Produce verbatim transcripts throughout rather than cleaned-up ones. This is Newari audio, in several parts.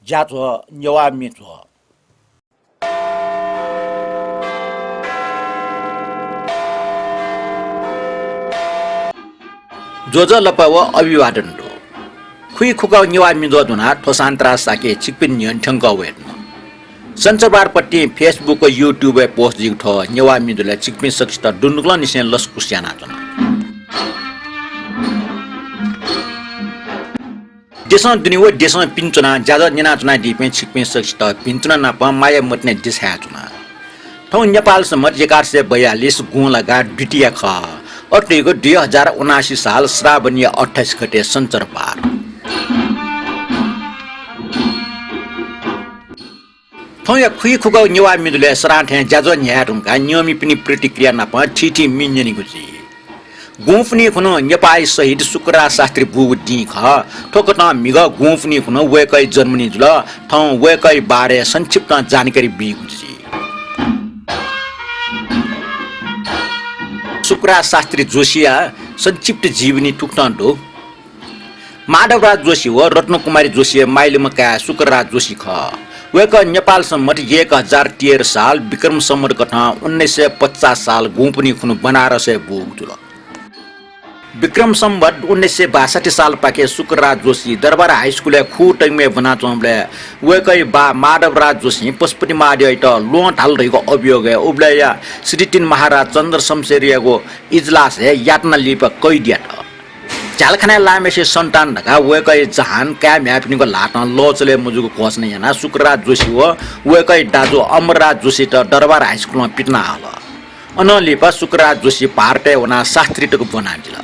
ज्याझ्वः नेवाः म्ये झ्वः। ज्वजलपा व अभिवादन दु। खुइखुखः नेवाः म्ये झ्वः ज्वनाः थ्व सान्त्रा साके छिकपिनि न्ह्यःने थ्यंकः वये धुन। सञ्चरबार पतिं Facebook व YouTube य् post जुइगु थ्व नेवाः म्ये झ्वलय् छिकपिं सकसित दुनुगलंनिसें लसकुस यानाच्वना। देशं दुने व देशं पिने च्वनाः ज्याझ्वः न्यनाच्वनादीपिं छिकपिं सकसित भिन्तुना नाप माया मतिना देछायाच्वना। थौं नेपाल सम्बत एघार सय बयालिस गुंलागा द्वितीया खः। अथे धइगु दुई हजार उनासी साल श्रावणया अट्ठाइस गते सञ्चरबार। थौंया खुइखुखः नेवाः म्ये झ्वलय् सदां थें ज्याझ्वः न्ह्याये धुंकाः न्यंमिपिनि प्रतिक्रिया नाप थीथी म्ये न्यनेगु जुइ। गुंपुन्हि खुन्हु नेपाःया शहीद शुक्रराज शास्त्री बूगु दिं खः। थ्व कथं म्हिगः गुंपुन्हि खुन्हु वय्कःया जन्मदिन जुल। थौं वय्कःया बारे संक्षिप्तं जानकारी बीगु जुइ। शुक्रराज शास्त्री जोशीया संक्षिप्त जीवनी थुकथं दु। माधवराज जोशी व रत्नकुमारी जोशीया माइलाम्ह काय् शुक्रराज जोशी खः। वय्कः नेपाल सम्बत एक हजार तेह्र साल विक्रम सम्बत कथं उन्नाइस सय पचास साल गुंपुन्हि खुन्हु बनारसय् बूगु जुल। विक्रम सम्बत उन्नाइस सय बासठी सालपाखे शुक्रराज जोशी दरबार हाइस्कुलय् खू तइम्हय् ब्वनाच्वंबलय् वय्कःया बाः माधवराज जोशीं पशुपति महाद्यःयात ल्वहं धाल धइगु अभियोगय् उबलय्या श्रीतिन महाराज चन्द्र शमशेरयागु इजलासय् यातना लिपा कैद यात। झ्यालखानाय् लाःम्हेसिया सन्तान धकाः वय्कःया जहान काय् म्ह्याय्‌पिनिगु ल्हातं लःचले मजूगु घोषणा यानाः शुक्रराज जोशी व वय्कःया दाजु अमरराज जोशीत दरबार हाइस्कुलं पितिना हल। अनं लिपा शुक्रराज जोशी भारतय् वनाः शास्त्री तक ब्वनादिल।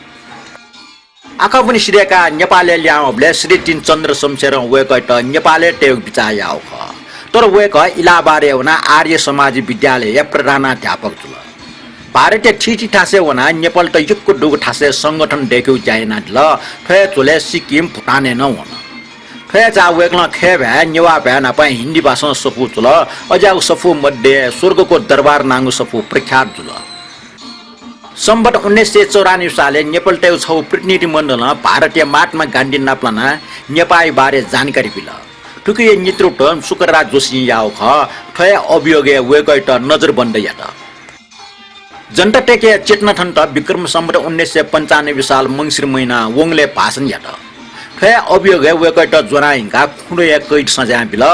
आखःबुँदी सिधय्काः नेपालय् लिहां वःबलय् श्रीतिन चन्द्र शमशेरं वय्कःयात नेपालय् तयेगु बिचाः याःगु खः। तर वय्कः इलाहाबादय् वनाः आर्य समाज विद्यालयया प्रधानाध्यापक जुल। भारतया थीथी थासय् वनाः नेपालीत यक्व दुगु थासय् संगठन दय्केगु ज्या यानादिल। थ्वया झ्वलय् सिक्किम, भुटानय् नं वन। थ्वया झ्वलय् वय्कलं खय्भाय्, नेवाः भाय् नाप हिन्दी भाषां सफू च्वल। अज्याःगु सफू मध्ये स्वर्गको दरबार नांगु सफू प्रख्यात जुल। सम्बत उन्नाइस सय चौरानब्बे सालय् नेपालीतय्गु छगू प्रतिनिधि मण्डलं भारतया महात्मा गान्धी नापलानाः नेपाःया बारे जानकारी बिल। थुकिया नेतृत्व शुक्रराज जोशीं याःगु खः। थ्वया अभियोगय् वय्कःयात नजरबन्द यात। जनतातय्के चेतना थनेत विक्रम सम्बत उन्नाइस सय पन्चानब्बे साल मंसिर महिनां वंगलय् भाषण यात। थ्वया अभियोगय् वय्कःयात ज्वनाः यंकाः खुँदँया कैद सजाँय बिल।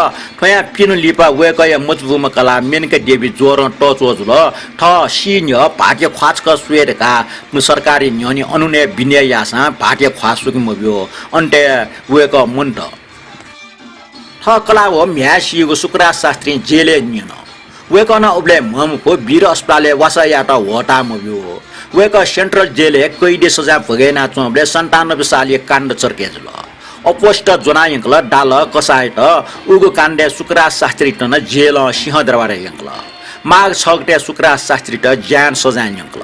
थ्वयां प्यन्हु लिपा वय्कःया मचाबुम्ह कलाः मेनका देवी ज्वरं तःच्वः जुल। थः सी न्ह्यः भाःतया ख्वाः छकः स्वये धकाः सरकारया न्ह्यःने अनुनय विनय याःसां भाःतया ख्वाः स्वके मब्यू। अन्तय् वय्कः मन्त। थः कलाः व म्ह्याय् सीगु शुक्रराज शास्त्रीं जेलय् न्यन। वय्कलं उबलय् म्ह मखु, वीर अस्पतालय् वासः यायेत ह्वःताः मब्यू। वय्कः सेन्ट्रल जेलय् कैदया सजाँय भोगे यानाच्वंबलय् सन्तानब्बे सालया काण्ड चर्के जुल। अप्वःसित ज्वनाः यंकल, दाल, कसाःयात। उगु काण्डय् शुक्रराज शास्त्रीत नं जेलं सिंहदरबारय् यंकल। माघ छ गते शुक्रराज शास्त्रीत ज्यान सजाँय न्यंकल।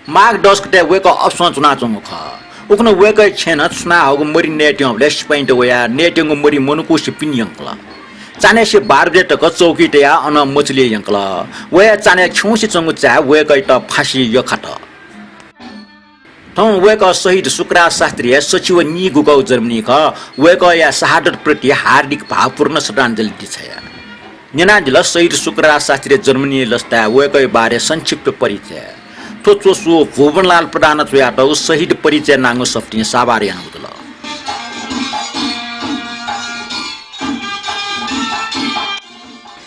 माघ दस गते वय्कः अपसं च्वनाच्वंगु खः। उखुन्हु वय्कःया छेँनं छुनाहःगु मरि नयेत्यंबलय् सिपाइँत वयाः नयेत्यंगु मरि मनुकुसे पिने यंकल। चान्हय्‌से बाह्र बजे तक चौकी तयाः अनं मचुलिइ यंकल। वयाः चान्हय् खिउँसे च्वंगु चाय् वय्कःयात फाँसी यख्खात। थौं वय्कः शहीद शुक्रराज शास्त्रीया सछि व नीगुगौ जन्मदिन खः। वय्कःया शहादत प्रति हार्दिक भावपूर्ण श्रद्धाञ्जलि देछाया। न्यनादिल शहीद शुक्रराज शास्त्रीया जन्मदिन लसताय् वय्कःया बारे संक्षिप्त परिचय। थ्व च्वसु भुवनलाल प्रधानं च्वयातःगु शहीद परिचय नांगु सफुतिं साभार यानागु जुल।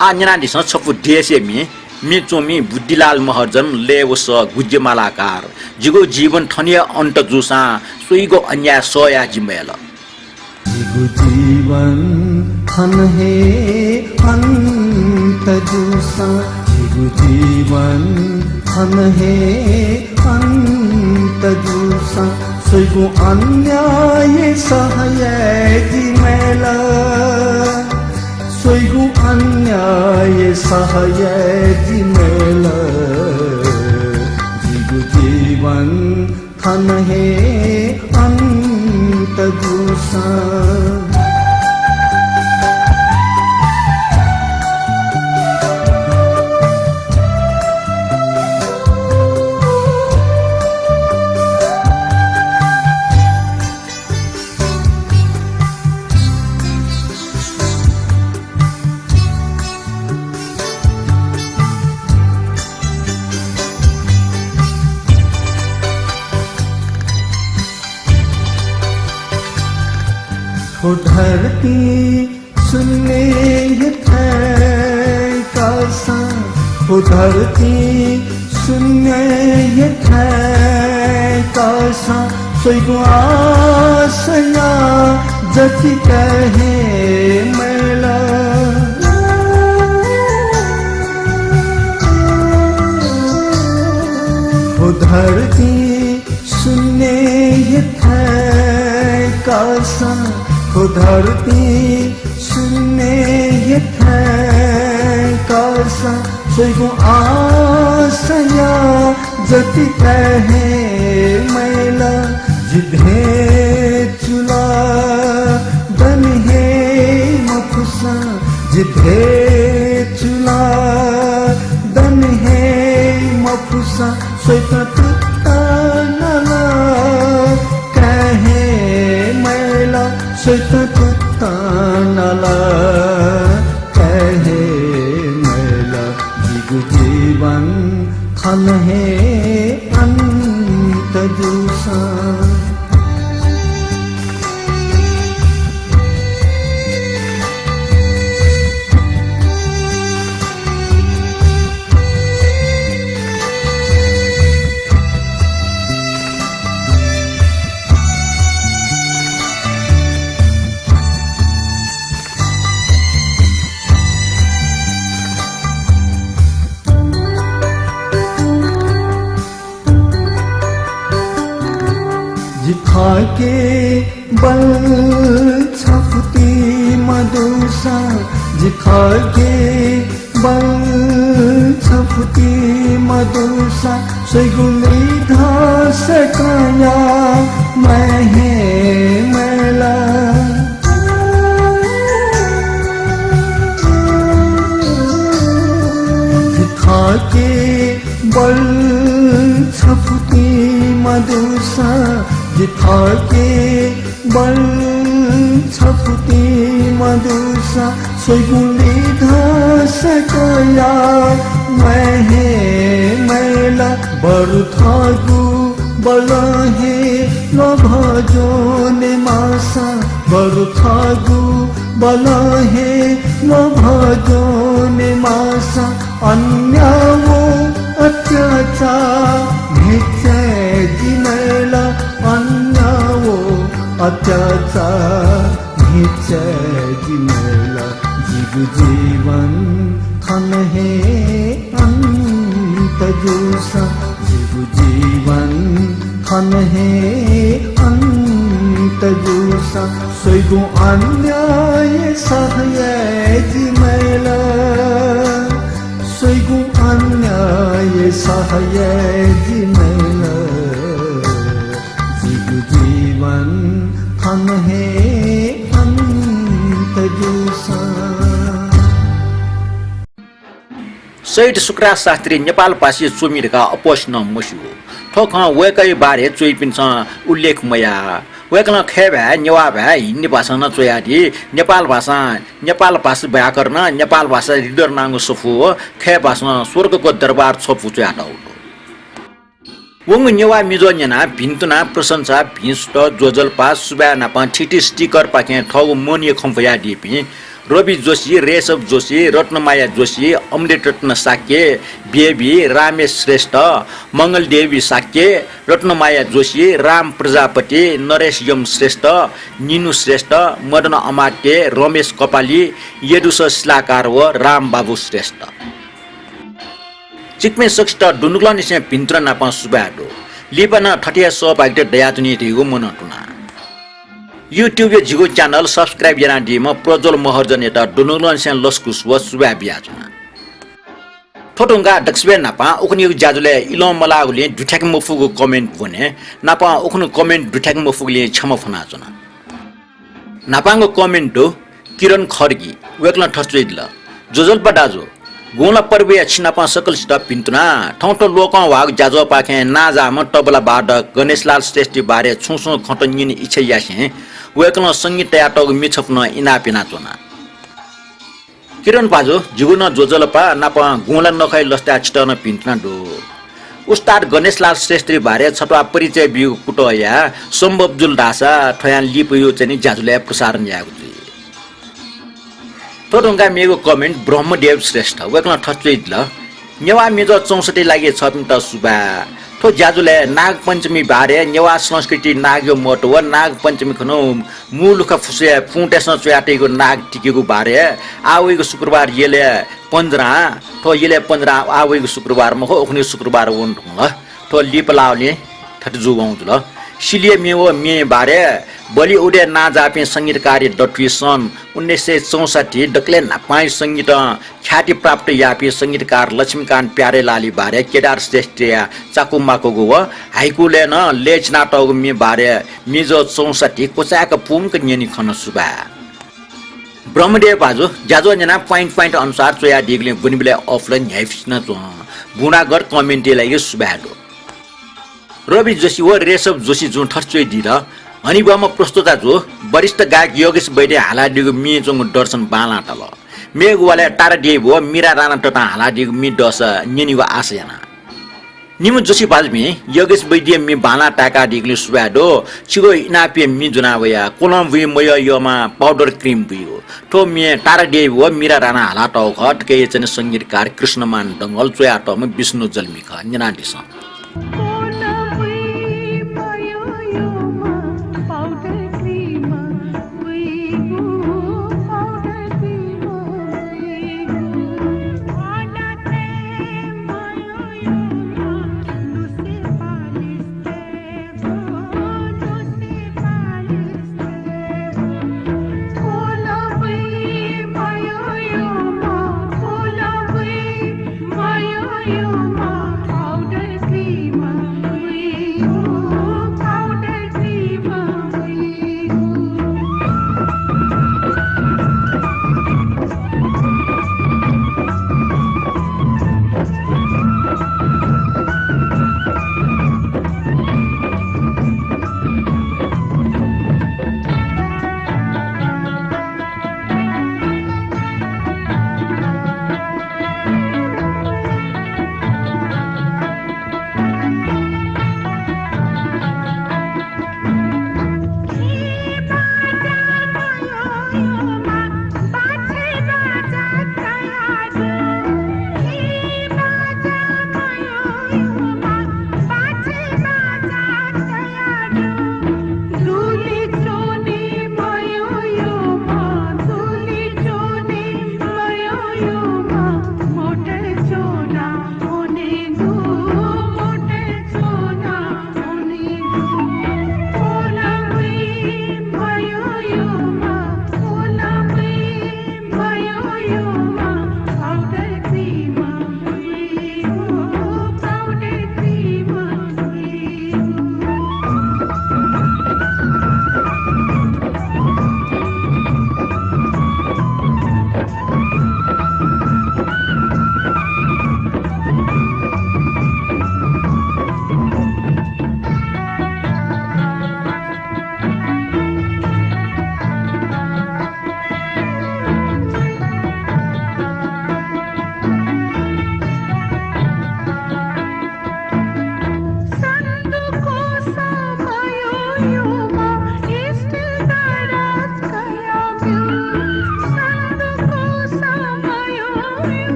आः न्यनादिसँ छपु देशया म्ये, म्ये च्वमि बुद्धिलाल महर्जन, लय् व सः गुज्जे मालाकार। जिगु जीवन थन हे अन्त जूसां स्वइगु अन्याय सह याये जि मयल। जिगु जीवन थन हे अन्त जूसां, जिगु जीवन थन हे अन्त जूसां, स्वइगु अन्याय सह याये जि मयल। स्वइगु अन्याय सह याये जि मयल। जिगु जीवन थन हे अन्त जूसां। ओ धरती सुन्ने हे थाय् कासा, ओ धरती सुन्ने हे थाय् कासा, स्वइगु आशया जति काये हे मैला। ओ धरती सुन्ने हे थाय् कासा, ओ धरती सुन्ने हे थाय् कासा, स्वइगु आशया जति काये हे मैला। जि धे चुला दने हे मफुसा, जि धे चुला दने हे मफुसा, स्वइत तुत्ता नला काये हे मैला, स्वइत तुत्ता नला काये हे मैला। जिगु जीवन थन हे अन्त जूसा। जि थःके बल छफुति मदुसा, जि थःके बल छफुति मदुसा, स्वइगुली धसकया महे मैला। जि थःके बल छफुति मदुसा, जि थःके बल छफुति मदुसा, स्वइगुली धसकया महे मैला। बरु थःगु बलं हे लभजोने मासा, बरु थःगु बलं हे लभजोने मासा, अन्याय व अत्याचार म्हिच्ये जि मैला, अन्याय व अत्याचार म्हिच्ये जि मैला। जिगु जीवन थन हे अन्त जूसा, जिगु जीवन थन हे अन्त जूसा, स्वइगु अन्याय सह याये जि मैला, स्वइगु अन्याय सह याये जि मैला। जिगु जीवन थन हे अन्त जूसा। शहीद सुकराज शास्त्री नेपालभाषी च्वमि धकाः अपसं नं मस्यू। थ्व खँ वय्कःया बारे च्वइपिन्सं उल्लेख मयाः। वय्कलं खय् भाय्, नेवाः भाय्, हिन्दी भाषां नं च्वयादी। नेपालभाषां नेपालभाषा व्याकरण, नेपालभाषा हृदय नांगु सफू व खय् भाषां स्वर्गको दरबार छपु च्वयातःगु दु। वंगु नेवाः म्युझ न्यनाः भिन्तुना, प्रशंसा, भिंसुत, ज्वजलपा, सुभाय् नापं थीथी स्टिकरपाखें थःगु मनया खँ ब्वयादीपिं रवि जोशी, रेशव जोशी, रत्नमाया जोशी, अमृतरत्न शाक्य, बेबी, रामेश श्रेष्ठ, मंगलदेवी शाक्य, रत्नमाया जोशी, राम प्रजापति, नरेश यम श्रेष्ठ, निनु श्रेष्ठ, मदन अमात्य, रमेश कपाली, यदुस शिलाकार व रामबाबु श्रेष्ठ। छिकपिं सकसित दुनुगलंनिसें भिन्तुना नापं सुभाय् दु। लिपा नं थथे हे सहभागिता दयाच्वनी धइगु मनंतुना। YouTube-या जिगु channel subscribe यानादीम्ह प्रज्वल महर्जनयात दुनुगलंनिसें लसकुस व सुभाय् बियाच्वना। थ्व धुंकाः दक्वसिबय् नापं उखुन्हुयागु ज्याझ्वलय् इलं मलाःगुलिं दुथ्याके मफुगु comment ब्वने, नापं उखुन्हु comment दुथ्याके मफुगुलिं क्षमा फ्वनाच्वना। न्हापांगु comment दु किरण खड्गी, वय्कलं थथे च्वयादिल, ज्वजलपा दाजु, गुंला पर्वया छिनाप सकलसित भिन्तुना। थौं थ्व लोकंह्वाःगु ज्याझ्वःपाखें नांजाःम्ह तबला वादक गणेशलाल श्रेष्ठया बारे छुं छुं खँत न्यने इच्छा यासें वय्कलं संगीत तयातःगु म्ये छपु नं इनाप यानाच्वना। किरण भाजु, जिगु नं ज्वजलपा नापं गुंला नखःया लसताय् छितः नं भिन्तुना दु। उस्ताद गणेशलाल श्रेष्ठया बारे छत्वाः परिचय बीगु कुतः या। सम्भव जुल धाःसा थ्वयां लिपाया चाहिँ नि ज्याझ्वलय् प्रसारण यायेगु जुइ। थ्व धुंकाः मेगु comment ब्रह्मदेव श्रेष्ठ, वय्कलं थथे च्वयादिल, नेवाः मिजो चौसठ्ठी लागि छःपिन्त सुभाय्। थ्व ज्याझ्वलय् नागपञ्चमी बारे, नेवाः संस्कृति, नागया महत्व व नागपञ्चमी खन मू लुखा फुसय् पुंतय्सं च्वयातयागु नाग तिकिगु बारे आः वइगु शुक्रबार यलय् पञ्जरां, थ्व यलय् पञ्जरां आः वइगु शुक्रबार मखु, उखुन्हु शुक्रबार वने धुंकल। थ्व लिपा लाःबलय् थथे जूवं जुल। सिलिया म्ये व म्येया बारे बलिउडय् नांजाःपिं संगीतकार दथुइ सन् उन्नाइस सय चौसठ्ठी दकलय् न्हापांया संगीतं ख्याति प्राप्त याःपिं संगीतकार लक्ष्मीकान्त प्यारेलालया बारे केदार श्रेष्ठया चाकु माकुगु व हाइकुलय् नं लय् चिनातःगु म्ये बारे मिजो चौसठ्ठी क्वचाय्क पुंक न्यने खन सुभाय्। ब्रह्मदेव भाजु ज्याझ्वः न्यनाः point point अनुसार च्वयादीगुलिं ब्वनेबलय् अःपुलय् न्ह्याइपुसे च्वं। गुणागत comment या लागि सुभाय् दु। रवि जोशी व रेशव जोशी जुं थथे च्वयादीत, हनेबहःम्ह प्रस्तोता जु, वरिष्ठ गायक योगेश वैद्यं हालादीगु म्येय् च्वंगु दर्शन बांलाः ताल। मेगु वालय् तारा देवी व मीरा राणा ततां हालादीगु म्ये दःसा न्यनेगु आशा याना। निम्ह जोशी भाजुपिं, योगेश वैद्यया म्ये बांलाः ताय्कादीगुलिं सुभाय् दु। छिगु इनापया म्ये ज्वना वया। क्वलं बुइ मयः यःम्ह powder cream बुइगु। थ्व म्ये तारा देवी व मीरा राणां हालातःगु खः। थुकिया चाहिँ नि संगीतकार कृष्णमान डंगोल, च्वयातःम्ह विष्णु जल्मी खः। न्यनादिसँ।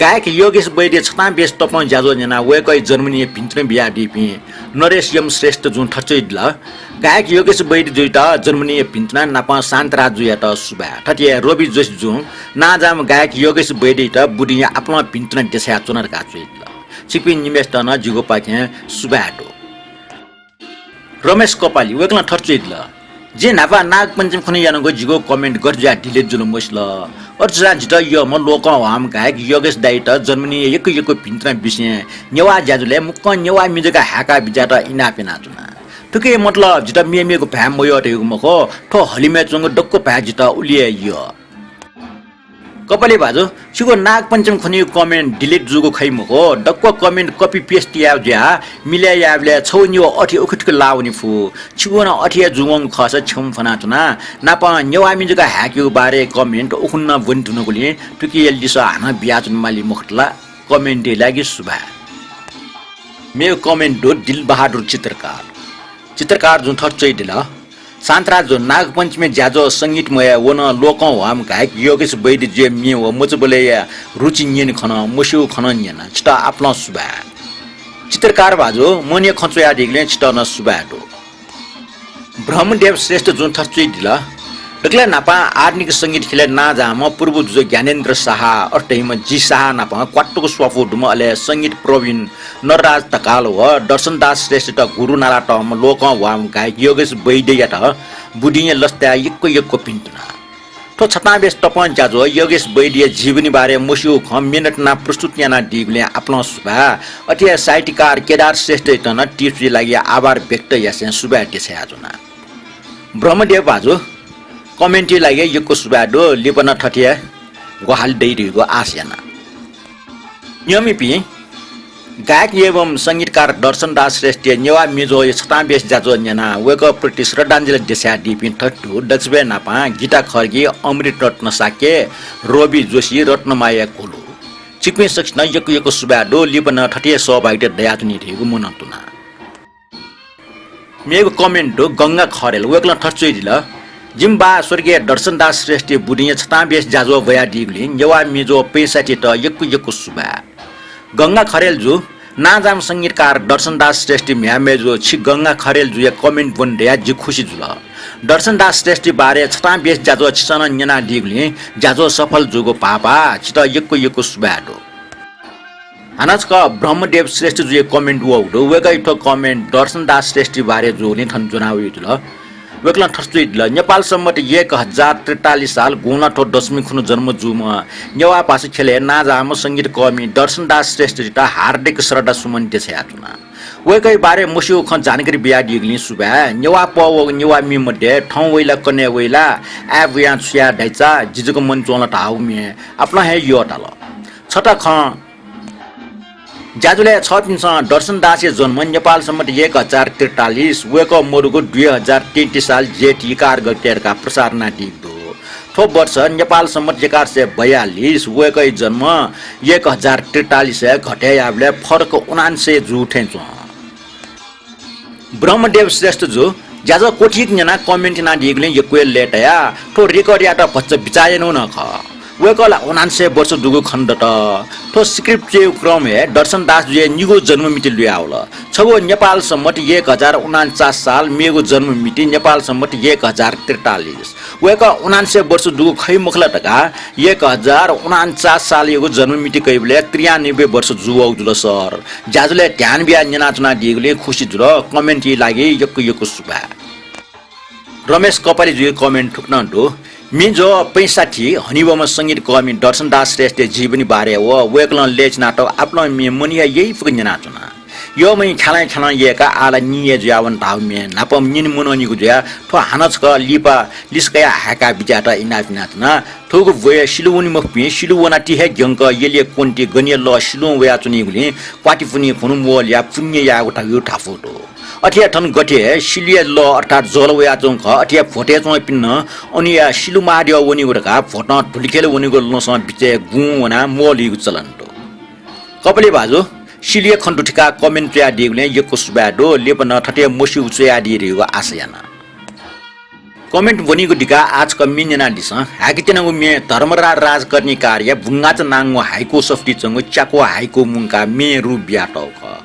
गायक योगेश वैद्य छतां बेस तपं ज्याझ्वः न्यनाः वय्कःया जन्मदिनया भिन्तुना बियादीपिं नरेश यम श्रेष्ठ जुं थथे च्वयादिल। गायक योगेश वैद्य जुयात जन्मदिनया भिन्तुना नापं शान्तराज जुयात सुभाय्। थथे हे रवि जोशी जुं नांजाःम्ह गायक योगेश वैद्ययात बुदिंया आपालं भिन्तुना देछायाच्वना धकाः च्वयादिल। छिकपिं निम्हय्सित नं जिगुपाखें सुभाय् दु। रमेश कपाली वय्कलं थथे च्वयादिल, जिं न्हापा नागपञ्चमी खुन्हु यानागु जिगु comment गथे जुयाः delete जुल मसिल। अथे जुयाः जितः यःम्ह लोकंह्वाःम्ह गायक योगेश दाइयात जन्मदिनया यक्व यक्व भिन्तुना बिसें नेवाः ज्याझ्वलय् मुक्कं नेवाः म्ये जक हाय्काः बिज्यात इनाप यानाच्वना। थुकिया मतलब जितः मेमेगु भाय् मयः धइगु मखु, थ्व हलिमय् च्वंगु दक्व भाय् जितः उलि हे यः। कपाली भाजु, छिगु नागपञ्चमी खुन्हुया comment delete जूगु खइ मखु, दक्व comment copy paste याये जुयाः मिलय् यायेबलय् छगू निगू अथे उखेथुखे लाः वने फु। छिगु नं अथे हे जूवंगु खःसा क्षमा फ्वनाच्वना। नापं नेवाः म्ये जक हाय्केगु बारे comment उखुन्हु नं ब्वने धुंकूगुलिं थुकिया लिसः हानं बियाच्वनेमाली मखुत ला? Comment-या लागि सुभाय्। मेगु comment दु दिलबहादुर चित्रकार। चित्रकार जुं थथे च्वयादिल, शान्तराज जु, नागपञ्चमी ज्याझ्वः संगीतमय व नं लोकंह्वाःम्ह गायक योगेश वैद्य जुया म्ये व मचाबलय्या रुचि न्यने खन, मस्यू खन न्यना। छितः आपालं सुभाय्। चित्रकार भाजु, मनया खँ च्वयादीगुलिं छितः नं सुभाय् दु। ब्रह्मदेव श्रेष्ठ जुं थथे च्वयादिल, दकलय् न्हापां आधुनिक संगीत ख्यलय् नांजाःम्ह पूर्व जुजु ज्ञानेन्द्र शाह, अथे धइम्ह जी शाह नाप क्वातुक स्वापू दुम्ह, अले संगीत प्रवीण नटराज ढकाल व दर्शनदास श्रेष्ठयात गुरु नालातःम्ह लोकंह्वाःम्ह गायक योगेश वैद्ययात बुदिंया लसताय् यक्व यक्व भिन्तुना। थ्व छतां बेस तपं ज्याझ्वः योगेश वैद्यया जीवनी बारे मस्यू खँ मेहनत यानाः प्रस्तुत यानादीगुलिं आपालं सुभाय्। अथे हे साहित्यकार केदार श्रेष्ठयात नं टिप्सया लागि आभार व्यक्त यासें सुभाय् देछायाच्वना। ब्रह्मदेव भाजु, comment-या लागि यक्व सुभाय् दु, लिपा नं थथे हे ग्वाहालि दइ धइगु आशा याना। नियमिपिं, गायक एवं संगीतकार दर्शनदास श्रेष्ठया नेवाः म्ये जःया छतां बेस ज्याझ्वः न्यनाः वय्कःप्रति श्रद्धाञ्जलि देछायादीपिं थथे दु, दक्वसिबय् न्हापां गीता खड्गी, अमृत रत्न शाक्य, रवि जोशी, रत्नमाया कोलु। छिकपिं सकसितं यक्व यक्व सुभाय् दु, लिपा नं थथे हे सहभागिता दयाच्वनी धइगु मनंतुना। मेगु comment दु गंगा खरेल, वय्कलं थथे च्वयादिल, जिमि बाः स्वर्गीय दर्शनदास श्रेष्ठया बुदिंया छतां बेस ज्याझ्वः ब्वयादीगुलिं नेवाः म्ये जः पैंसठ्ठीयात यक्व यक्व सुभाय्। गंगा खरेल जु, नांजाःम्ह संगीतकार दर्शनदास श्रेष्ठया म्ह्याय् मय्जु छि गंगा खरेल जुया comment ब्वने दयाः जि खुसी जुल। दर्शनदास श्रेष्ठया बारे छतां बेस ज्याझ्वः छिसं नं न्यनादीगुलिं ज्याझ्वः सफल जूगु भाःपाः, छितः यक्व यक्व सुभाय् दु। हानं छकः ब्रह्मदेव श्रेष्ठ जुया comment वःगु दु। वय्कःया थ्व comment दर्शनदास श्रेष्ठया बारे जूगुलिं थन ज्वना वयादिल। वय्कलं थथे च्वयादिल, नेपाल सम्बत एक हजार त्रितालिस साल गुंला थ्व दशमी खुन्हु जन्म जूम्ह नेवाः भाषा ख्यलय् नांजाःम्ह संगीतकःमि दर्शनदास श्रेष्ठयात हार्दिक श्रद्धा सुमन देछायाच्वना। वय्कःया बारे मस्यू खँ जानकारी बियादीगुलिं सुभाय्। नेवाः पः वःगु नेवाः म्ये मध्ये थौं वइ ला कन्हय् वइ ला, आय् बुयां छु याये धइचा, जि जक मन च्वं ला धाःगु म्ये आपालं हे यःताल। छता खँ ज्याझ्वलय् छःपिन्सं दर्शनदासया जन्म नेपाल सम्बत एक हजार त्रितालिस, वय्कः मदुगु दुई हजार तैंतिस साल जेठ एघार गते धकाः प्रसार यानादीगु दु। थ्व वर्ष नेपाल सम्बत एघार सय बयालिस, वय्कःया जन्म एक हजार त्रितालिसय् घटे याःबलय् फरक उनान्सय जू थें च्वं। ब्रह्मदेव श्रेष्ठ जु, ज्याझ्वः क्वथिक न्यनाः comment यानादीगुलिं यक्व हे लय्ताया। थ्व record-यात भचा बिचाः यानागु नं खः। वय्कः ला उनान्सय वर्ष दुगु खनेदत। थ्व script च्वयेगु क्रमय् दर्शनदास जुया निगू जन्म मिति लुयावल। छगू नेपाल सम्बत एक हजार उनान्चास साल, मेगु जन्म मिति नेपाल सम्बत एक हजार त्रितालिस। वय्कः उनान्सय वर्ष दुगु खइ मखु ला धकाः एक हजार उनान्चास सालयागु जन्म मिति कइबलय् त्रियानब्बे वर्ष जूवःगु जुल सर। ज्याझ्वलय् ध्यान बियाः न्यनाच्वनादीगुलिं खुसी जुल। Comment-या लागि यक्व यक्व सुभाय्। रमेश कपाली जुया comment थुकथं दु। म्ये जः पैंसठ्ठी हनेबहःम्ह संगीतकःमि दर्शनदास श्रेष्ठया जीवनी बारे व वय्कलं लय् चिनातःगु आपालं म्ये मनया यइपुक न्यनाच्वना। यःम्हं ख्यालं ख्यालं यय्काः आः ला निं हे जुयावन धाःगु म्ये न्हापा न्यने मनंनिगु जुयाः थ्व हानं छकः लिपा लिसः कयाः हाय्काः बिज्यात इनाप यानाच्वना। थुगु ब्वय् सिलु वने मफुपिं सिलु वनाति हे ग्यंक यलया क्वन्ति गनिया लः सिलुं वयाच्वनीगुलिं क्वाति पुन्हि खुन्हु म्वःल्हुयाः पुण्य यायेगु धाःगु धापू दु। अथे हे थन गथे सिलुया लः अर्थात् जल वयाच्वंगु खः, अथे हे भ्वतय् च्वंपिन्नं अनया सिलु महाद्यः वनीगु धकाः भ्वतं धुलिखेल वनीगु लँसं बिचय् गुं वनाः म्वःल्हुइगु चलन दु। कपाली भाजु, सिलुया खँ दु थिकाः comment च्वयादीगुलिं यक्व सुभाय् दु। लिपा नं थथे मस्यू च्वयादी धइगु आशा याना। Comment वनीगु दिकाः आः छकः म्ये न्यनादिसँ। हाय्‌केत्यनागु म्ये धर्मराज राजकर्णिकारया बुंगाःचा नांगु हाइकु सफुतिइ च्वंगु च्याकु हाइकु मुंकाः म्ये रुँ बियातःगु खः।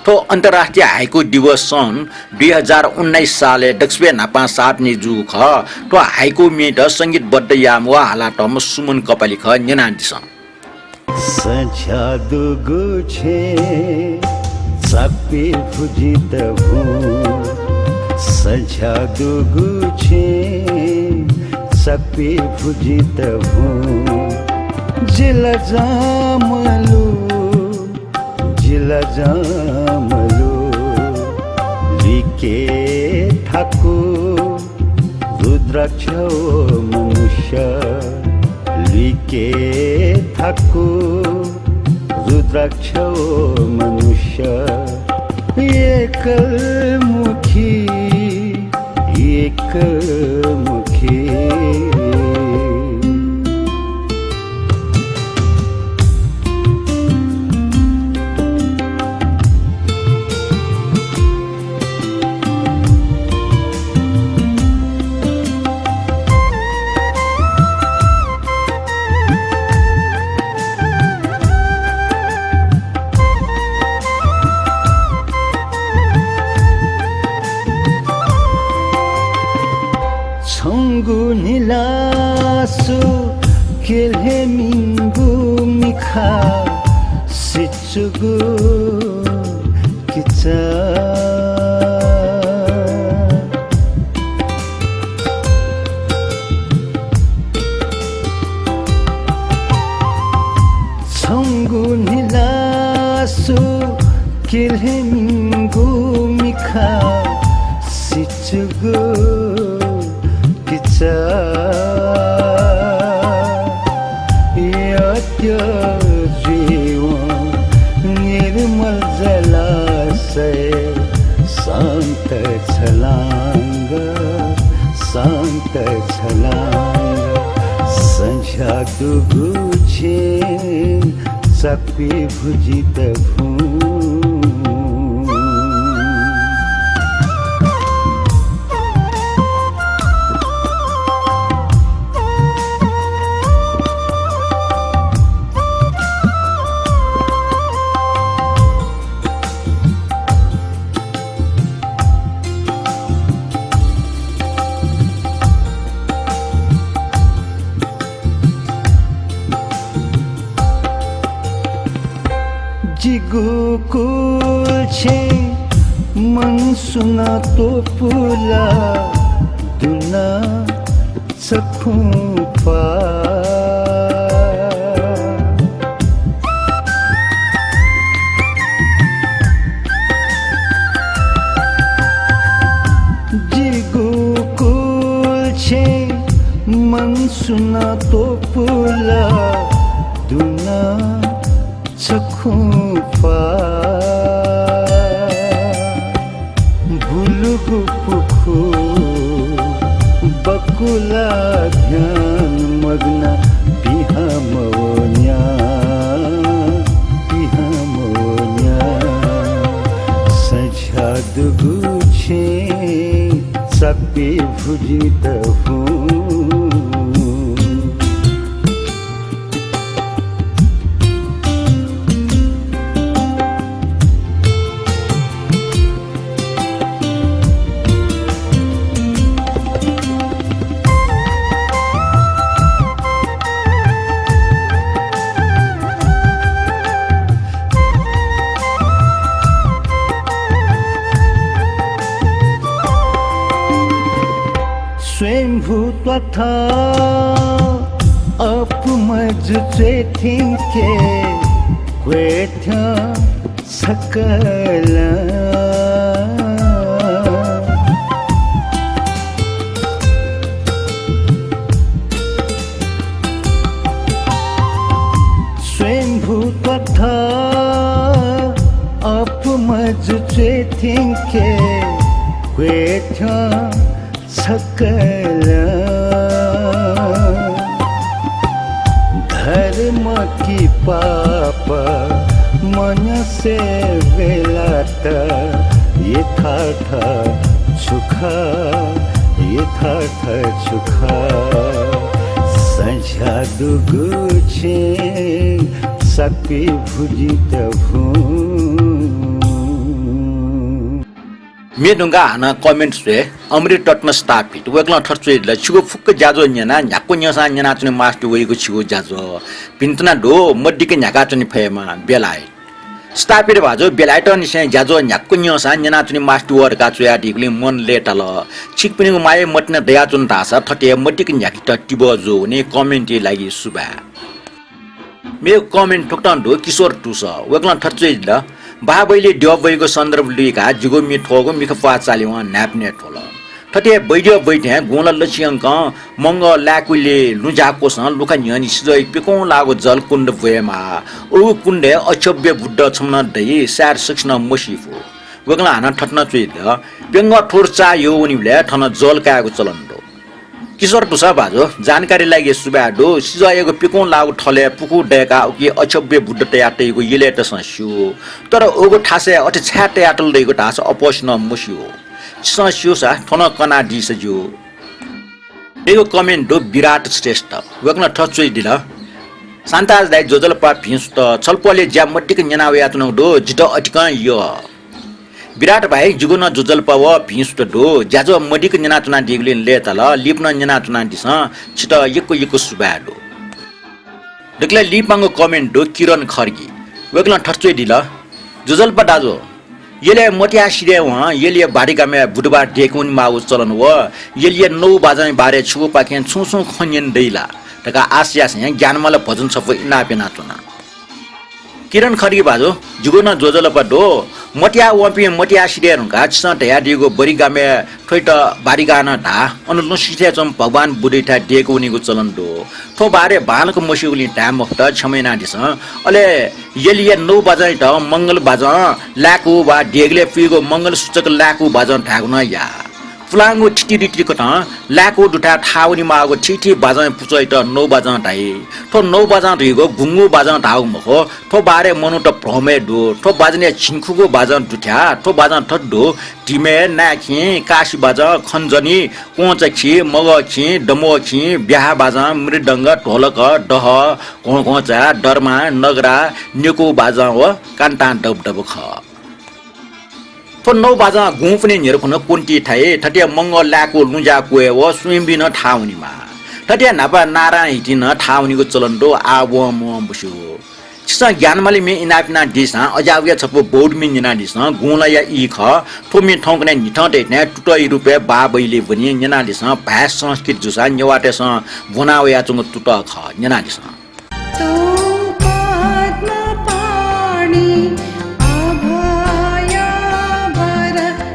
थ्व अन्तर्राष्ट्रिय हाइकु दिवस सन् दुई हजार उन्नाइस सालय् दक्वसिबय् न्हापां सार्वजनिक जूगु खः। थ्व हाइकु म्येत संगीतबद्ध याःम्ह व हालातःम्ह सुमन कपाली खः, न्यनादिसँ। सझ्याः दुगु छेँ चाक्वय् भुजित भुँ। सझ्याः दुगु छेँ चाक्वय् भुजित भुँ। जिला जामलु, जिला जामलु, लिके थाकु रुद्राक्ष व मनुष्य, लिके थाकु रुद्राक्ष व मनुष्य, एकल मुखी, एकल मुखी। छंगु न्हिलासु केल्हेमिंगु मिखा सिचुगु किचा। छंगु न्हिलासु केल्हेमिंगु मिखा सिचुगु किचा। यत्य जीवन निर्मल जलाशय शान्त छलांग, शान्त छलांग। सझ्याः दुगु छेँ चाक्वय् भुजित भुँ। जिगु कुल छेँ मनसुना त्वपुला दुना चखुं प्वाः। जिगु कुल छेँ मनसुना त्वपुला दुना चखुं प्वाः। बुलुगु पुखू बकुला ध्यान मग्न पिहां मवःन्या, पिहां मवःन्या। सझ्याः दुगु छेँ चाक्वय् भुजित भुँ। स्वयम्भू त्वाथः अप्वः मजू च्वय् थ्यंके क्वय् थ्यं सकलं। स्वयम्भू त्वाथः अप्वः मजू च्वय् थ्यंके क्वय् थ्यं सकलं। धर्म कि पाप मन्यंसे बेलात यथार्थ छु खः, यथार्थ अथ छु खः सझ्याः दुगु छेँ सकपिं भुजित भुँ। म्ये धुंकाः हानं comment स्वये अमृत रत्न स्थापित। वय्कलं थथे च्वयादिल, छिगु फुक्क ज्याझ्वः न्यना, न्ह्याक्व न्यंसां न्यनाच्वने मास्ति वइगु छिगु ज्याझ्वः। भिंतुना दु, मदिक्क न्ह्याकाच्वने फयेमा, बेलायत। स्थापित भाजु, बेलायतंनिसें ज्याझ्वः न्ह्याक्व न्यंसां न्यनाच्वने मास्ति वः धकाः च्वयादीगुलिं मन लय्ताल। छिकपिनिगु माया मतिना दयाच्वन धाःसा थथे मदिक्क न्ह्याकेत तिबः जुयावनी। comment-या लागि सुभाय्। मेगु comment थुकथं दु, किशोर तुस। वय्कलं थथे च्वयादिल, बाबैले द्यः ब्वइगु सन्दर्भ लुइकाः जिगु म्ये थ्वःगु मिखा प्वाः चालेवं न्हाय्पनय् थ्वल। थथे हे बैद्यः बैथें गुँला लछियंकं मंगः लाय्कूलिइ लुँज्याः क्वसं लुखा न्ह्यःने सिजःया प्यक्वं लाःगु जलकुण्ड ब्वयेमाः। उगु कुण्डय् अक्षोभ्य बुद्ध छम्ह नं दइ, सायद सकसिनं मसीफु। वय्कलं हानं थथे नं च्वयादिल, प्यंगः थोर चाः यः वनीबलय् थन जल कायेगु चलन दु। किशोर तुस भाजु, जानकारी लागि सुभाय् दु। सिजःयागु प्यक्वं लाःगु थलय् पुखू दय्काः उकी अक्षोभ्य बुद्ध तयातइगु यलय्तय्सं स्यू। तर उगु थासय् अथे छाय् तयातल धइगु धाःसा अपसं नं मस्यू। छिसं स्यूसा थ्व नं कनादीसा ज्यू। मेगु comment दु, विराट श्रेष्ठ। वय्कलं थथे च्वयादिल, शान्ताज दाइ, ज्वजलपा भिं सुथ। छलपोलया ज्या मदिक्क न्यना वयाच्वनागु दु, जितः अतिकं यः। विराट भाइ, जिगु नं ज्वजलपा व भिं सुथ दु। ज्याझ्वः मदिक्क न्यनाच्वनादीगुलिं लय्ताल। लिपा नं न्यनाच्वनादिसँ, छितः यक्व यक्व सुभाय् दु। दकलय् लिपांगु comment दु, किरण खड्गी। वय्कलं थथे च्वयादिल, ज्वजलपा दाजु, यलय् मतिया सिधयेवं यलया बारीगामय् बुधबार देय्के वनेमाःगु चलन व यलया नौ बाजंया बारे छिगुपाखें छुं छुं खँ न्यने दइ ला धकाः आशा यासें ज्ञानमाला भजन छपु इनाप यानाच्वना। किरण खड्गी भाजु, जिगु नं ज्वजलपा दु। मतिया वंपिं मतिया सिधये धुंकाः छिसं धयादीगु बरिगामय् थ्वइत बारीगाः नं धाः। अन लुँ सिथय् च्वंम्ह भगवान बुद्धयाथाय् देय्के वनीगु चलन दु। थ्व बारे बांलाक मस्यूगुलिं धाये मफुत, क्षमा यानादिसँ। अले यलया नौ बाजंयात मंगल बाजं, लाय्कू वा देगलय् पुइगु मंगल सूचक लाय्कू बाजं धायेगु नं या। पुलांगु थितिरितिकथं लाय्कू दुथाय् थाहां वनेमाःगु थीथी बाजंया पुचःयात नौ बाजं धाइ। थ्व नौ बाजं धइगु गुंगू बाजं धाःगु मखु। थ्व बारे मनूत भ्रमय् दु। थ्व बाजनय् झिंखुगू बाजं दुथ्या। थ्व बाजं थथे दु, धिमे, नाय्खिं, कासी बाजं, खञ्जनी, क्वंचाखि, मगःखि, दमवखि, ब्याहा बाजं, मृदंग, ढोलक, दह, घ्वंघ्वंचा, दर्मा, नगरा, न्यकू बाजं व कान्तां दबदब खः। थ्व नौ बाजं गुंपने न्ह्यरु खुन्हु क्वन्ति थाइ, थथे हे मंगः लाय्कू लुँज्याः क्वय् व स्वयम्भुइ नं थाहां वनेमाः। थथे हे न्हापा नारायण हितिं नं थाहां वनीगु चलन दु, आः वं मवं बस्यू। छिसं ज्ञानमाला म्ये इनाप यानादीसां अज्याःगुया छपु बौद्ध म्ये न्यनादिसँ, गुंलाया ई खः। थ्व म्ये थौंकन्हय् न्हिथं तइथें तुतःया रूपय् बाबैले ब्वनी, न्यनादिसँ। भाय् संस्कृत जूसां नेवाःतय्सं ब्वना वयाच्वंगु तुतः खः, न्यनादिसँ। त्वं पद्मपाणि अभयवर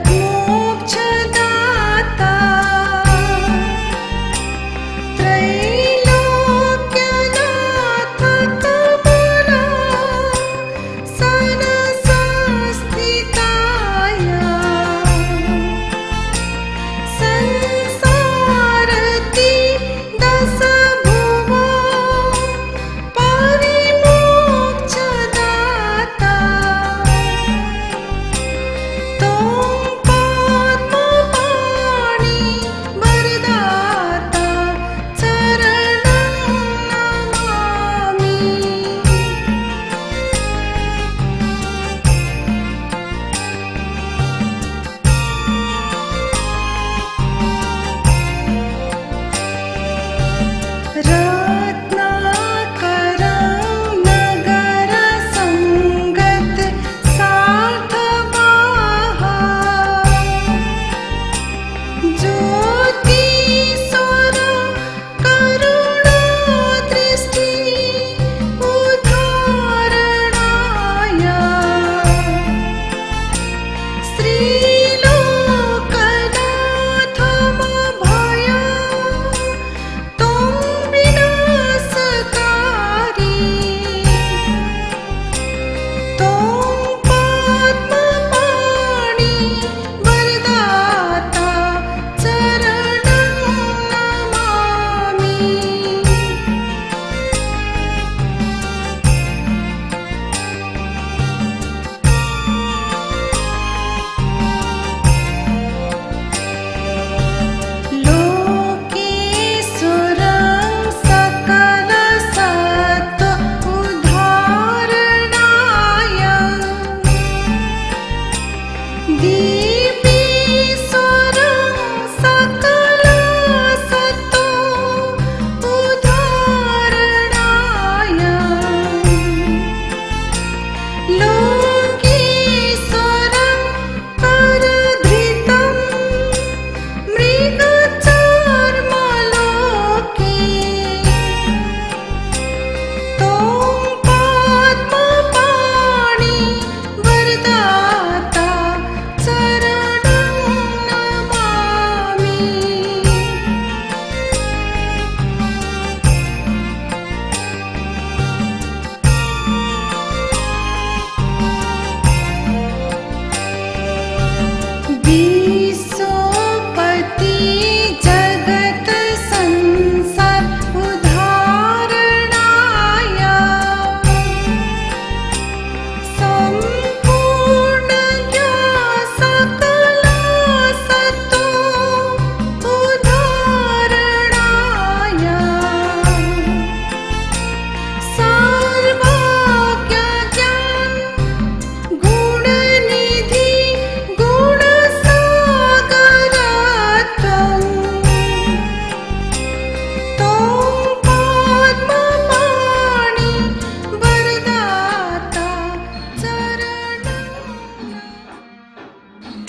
मोक्षदाता। त्रैलोक्यनाथ कमलासन संस्थिताया। संसारती दश भुवन पद्मपाणि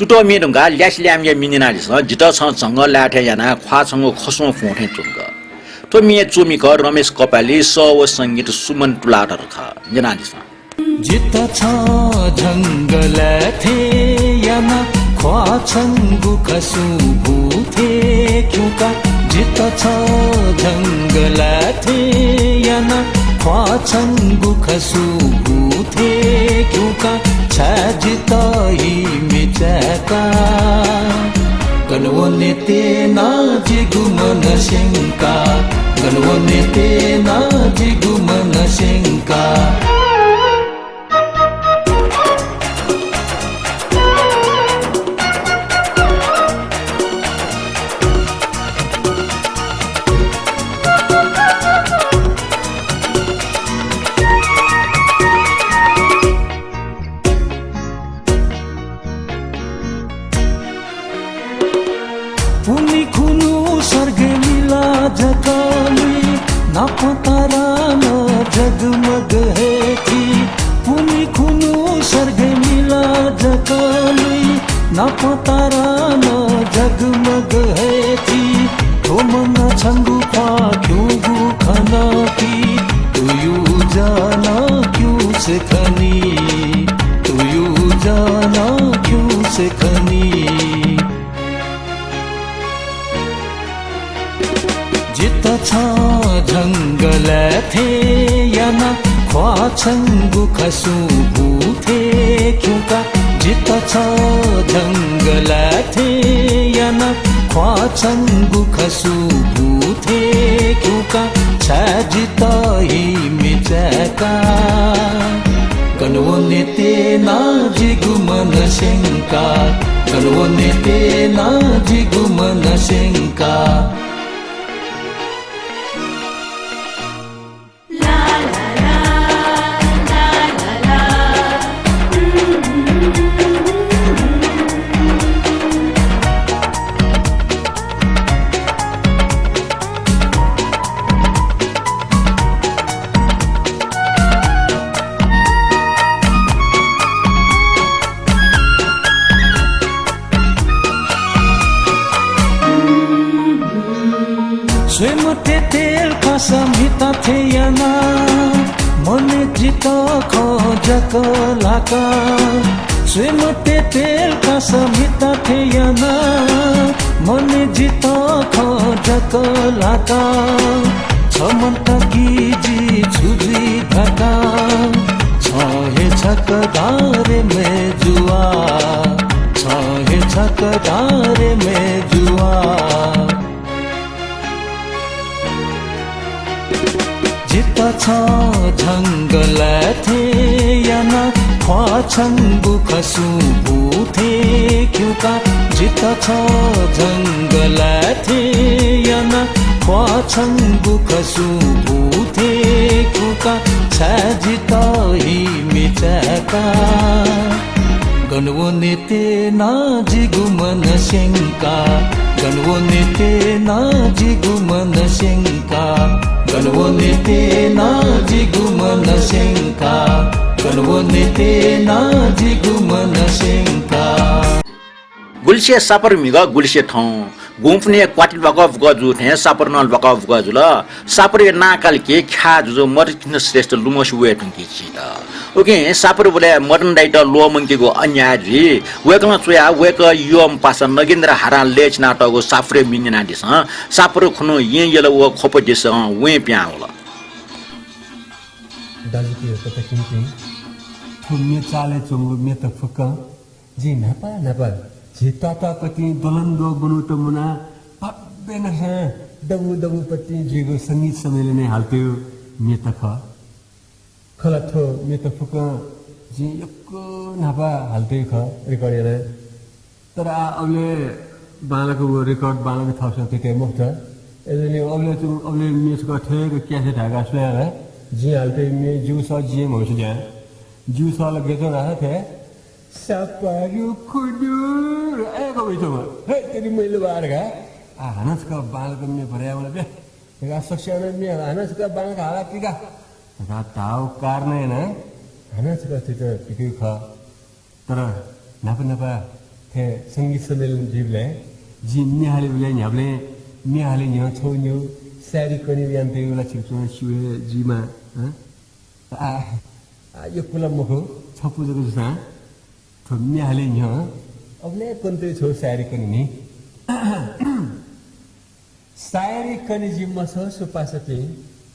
चुतः म्ये धुंकाः ल्यासे ल्याय्म्हय् म्ये न्यनादिसँ, जितः छं झंगः लाये थें यानाः ख्वाः छंगु खसुं फ्वं थें च्वंक। थ्व म्ये च्वमिक रमेश कपाली, सः व संगीत सुमन तुलाधर खः। न्यनादिसँ। जितः छं झंगः लाये थें यानाः ख्वाः छंगु खसुं फ्वं थें च्वंक। जितः छं झंगः लाये थें यानाः ख्वाः छंगु खसुं फ्वं थें च्वंक। छाय् जितः हि म्ये चाय्का। गन वने त्यना जिगु मन स्यंका, गन वने त्यना जिगु मन स्यंका। पुन्हि खुन्हु सर्गय् मिला जक लुइ, नाप तारां नं जगमग हे थी। पुन्हि खुन्हु सर्गय् मिला जक लुइ, नाप तारां नं जगमग हे थी। थ्व मनं छंगु ख्वाः खिउँगु खन कि, तुयु जनं खिउँसे खनी, तुयु जनं खिउँसे खनी। जितः छं झंगः लाये थें यानाः ख्वाः छंगु खसुं फ्वं थें च्वंका। जितः छं झंगः लाये थें यानाः ख्वाः छंगु खसुं फ्वं थें च्वंका। छाय् जितः हि म्ये चाय्का। गन वने त्यना जिगु मन स्यंका, गन वने त्यना जिगु मन स्यंका। स्वयेम्ह तेतेल कासा म्हिता थें यानाः मनय् जितः खँ जक ल्हाका। स्वयेम्ह तेतेल कासा म्हिता थें यानाः मनय् जितः खँ जक ल्हाका। छ मन्त कि जि छु जुइ धकाः छं हे छकः धारे मय्जुवा, छं हे छकः धारे मय्जुवा। जितः छं झंगः लाये थें यानाः ख्वाः छंगु खसुं फ्वं थें च्वंका। जितः छं झंगः लाये थें यानाः ख्वाः छंगु खसुं फ्वं थें च्वंका। छाय् जितः हि म्ये चाय्का। गन वने त्यना जिगु मन स्यंका, गन वने त्यना जिगु मन स्यंका, गन वने त्यना जिगु मन स्यंका, गन वने त्यना जिगु मन स्यंका। गुलिसे सापर म्हिगः गुलिसे थौं। गुँपुन्हि क्वाति ल्वाकः बुकः जू थें सापर नं ल्वाकः बुकः जुल। सापरया नां काल कि ख्याः जुजु मदनकृष्ण श्रेष्ठ लुमंसे वये धुंकी झीत। उकिं सापरबलय् मदन दाइयात ल्वःमंकेगु अन्याय जुइ। वय्कलं च्वयाः वय्कः यःम्ह पासा नगेन्द्र हारां लय् चिनातःगु सापरया म्ये न्यनादिसँ। सापर खुन्हु येँ यल व ख्वप देशं वें पिहां वल। दाजुकिजा तताकेहेँपिं, थ्व म्ये चालय् च्वंगु म्येत फुक्कं जिं न्हापा न्हापा झी तातापाखें द्वलंद्वः मनूत मुनाः भव्य न्हापां दबू दबूपाखें जुइगु संगीत सम्मेलनय् हालातयागु म्येत खः। खला थ्व म्येत फुक्कं जिं यक्व न्हापा हालातयागु खः, record यानाः। तर आः अबलय् बांलाक व record बांलाक थःपिन्सं तयातये मफुत। अय्जूगुलिं अबलय् तुं, अबलय् म्ये छकः थथे हे क्यासे धायेकाः स्वया ला। जिं हालातयागु म्ये जिगु सः जिं हे म्हमस्यू ज्या। जिगु सः ला गथे च्वं धाःसा थथे सापारु खुदुरु अय्‌क वइच्वंगु। हे, तेरी मैलो बार का। आ, हानं छकः बांलाक म्ये भरयावल बे। धकाः सकसियां नं म्ये हानं छकः बांलाक हालातिका धकाः धाःगु कारणं यानाः हानं छकः थुइत पिकयागु खः। तर न्हापा न्हापा थें संगीत सम्मेलन जुइबलय् जिं म्ये हालेबलय् न्ह्याबलें म्ये हाले न्ह्यः छगू निगू शायरी कने यानातयागु ला छिकपिन्सं स्यू हे जुइमाः, हँ? आ, आ, यक्व ला मखु, छपु जक जूसां थ्व म्ये हाले न्ह्यः अबलय् कनेतयागु छगू शायरी कने नि। शायरी कने जि मसःसु पासापिं,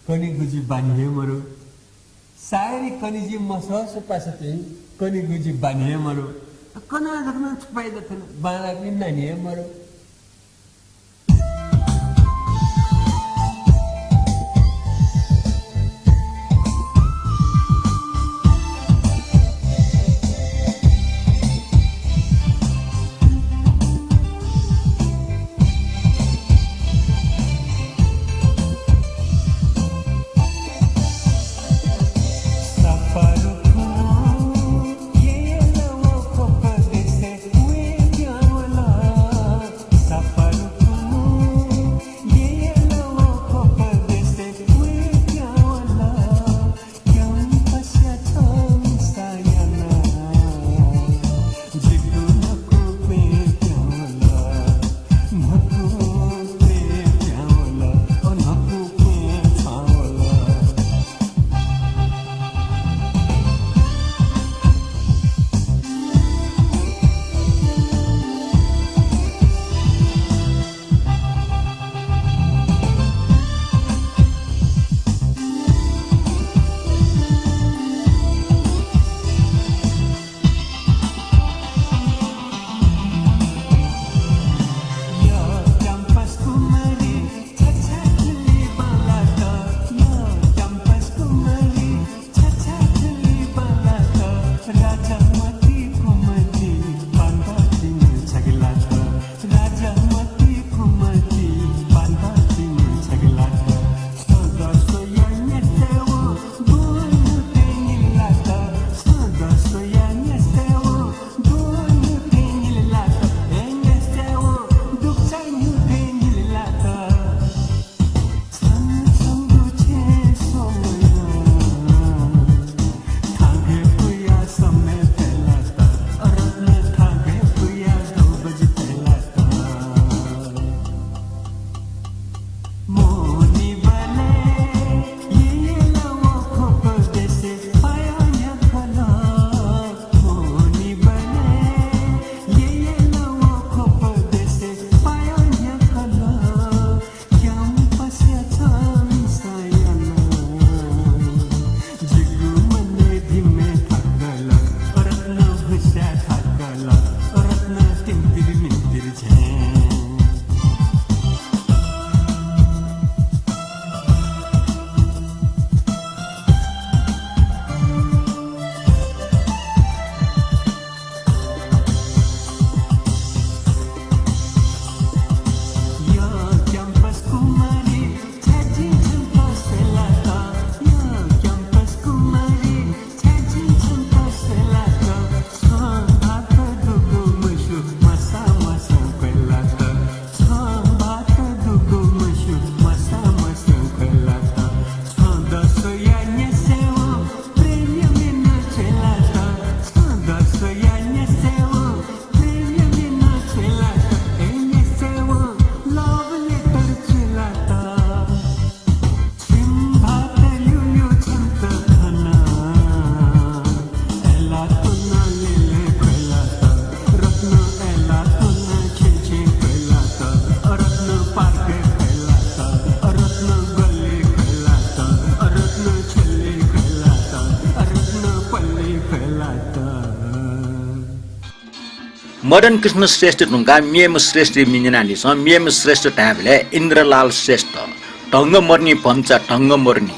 कनेगु जि बानी हे मदु। शायरी कने जि मसःसु पासापिं, कनेगु जि बानी हे मदु। कना जक छु फाइदा थन, बांलाःपिं नानी हे मदु। मदन कृष्ण श्रेष्ठ धुंकाः मेम्ह श्रेष्ठ मिन्यनादिसँ। मेम्ह श्रेष्ठ धायेबलय् इन्द्रलाल श्रेष्ठ। ढंग मरुनि भम्चा, ढंग मरुनि।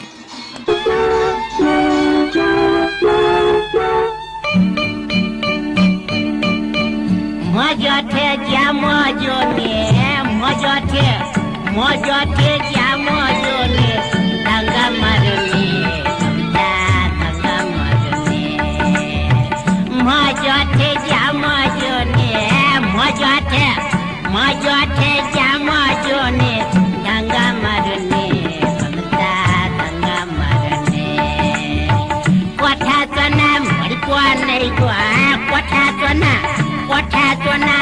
मज्यू थें ज्या मज्यूनि, मज्यू थें, मज्यू थें ज्या मज्यूनि, ढंग मरुनि, ढंग, ढंग मरुनि। मज्यू थें ज्या मज्यूनि, मज्यू थें, मज्यू थें ज्या मज्यूनि, ढंग मरुनि, ढंग, ढंग मरुनि। क्वथाय् च्वनाः मरि प्वः नइगु, आ, क्वथाय् च्वनाः, क्वथाय् च्वनाः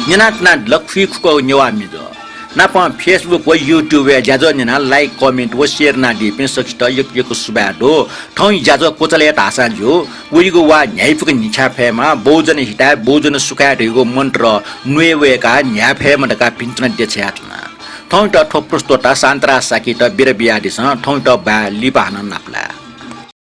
न्यनाच्वनादिल खुइखुक्वःगु नेवाः म्ये ज्वः। नापं Facebook व YouTube-य् ज्याझ्वः न्यनाः like, comment व share यानादीपिं सकसित यक्व यक्व सुभाय् दु। थौंया ज्याझ्वः क्वचालय् धाःसां ज्यू, वइगु वाः न्ह्याइपुक न्हिछ्याये फयेमा, बहुजन हिताय बहुजन सुखाय धइगु मन्त्र नुय् वय्काः न्ह्याये फयेमा धकाः भिंतुना देछानाच्वना। थौंयात थ्व प्रस्तोता शान्तराज शाक्ययात बिदा बियादिसँ। थौंयात बाय्, लिपा हानं नापलाये।